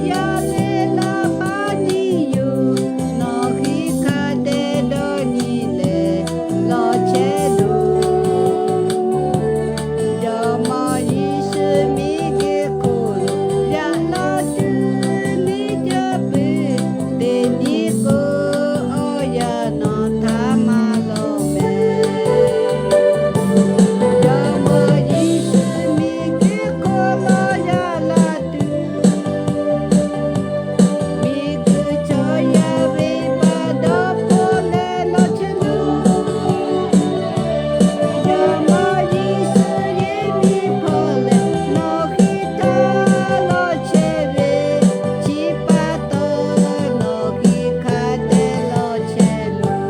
yaˇ le laˇ paˉ nyi yoˬ. Nawˬ hui hk'a dehꞈ dawˇ nyi leh lawˬ chehˇ loˬ. Jawˇmawˇ Yeˍsuˆ miˬguiˬ hk'oˆ lo yaꞈ la tuˬ neˇ jaˇ peuˬ. Teˇ nyi k'o, awˬ yanˇ nawˬ htaꞈ maˇ lawˬ mehˍ. Jawˇmawˇ Yeˍsuˆ miˬguiˬ hk'oˆ lo yaꞈ la tuˬ, miˬguiˬ chaw yaˇ ve pa dawˇ hpawˇ leh lawˬ chehˇ loˬ. Jawˇmawˇ Yeˍsuˆ yehˬ miˬ hpawˇ leh nawˬ hui htaꞈ lawˬ chehˇ ve, chi pa taw nawˬ hui hk'a dehꞈ lawˬ chehˇ loˬ.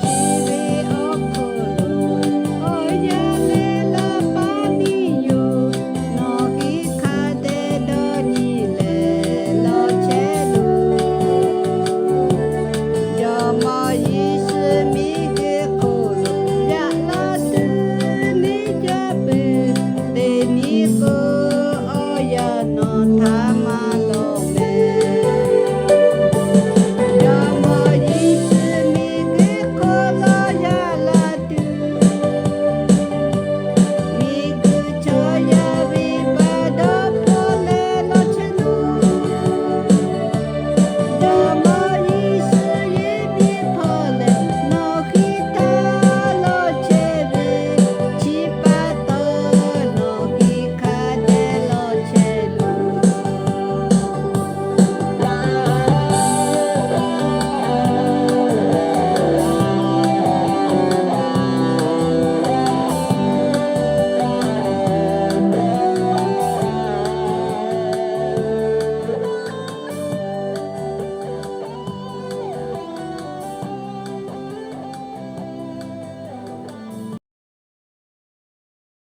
Chi ve awˬ hk'aw lo awˬ yanˇ le laˇ paˉ nyi yoˬ. Nawˬ hui hk'a dehꞈ dawˇ nyi leh lawˬ chehˇ loˬ. Jawˇmawˇ Yeˍsuˆ miˬguiˬ hk'oˆ lo yaꞈ la tuˬ neˇ jaˇ peuˬ. Teˇ nyi k'o, awˬ yanˇ nawˬ htaꞈ maˇ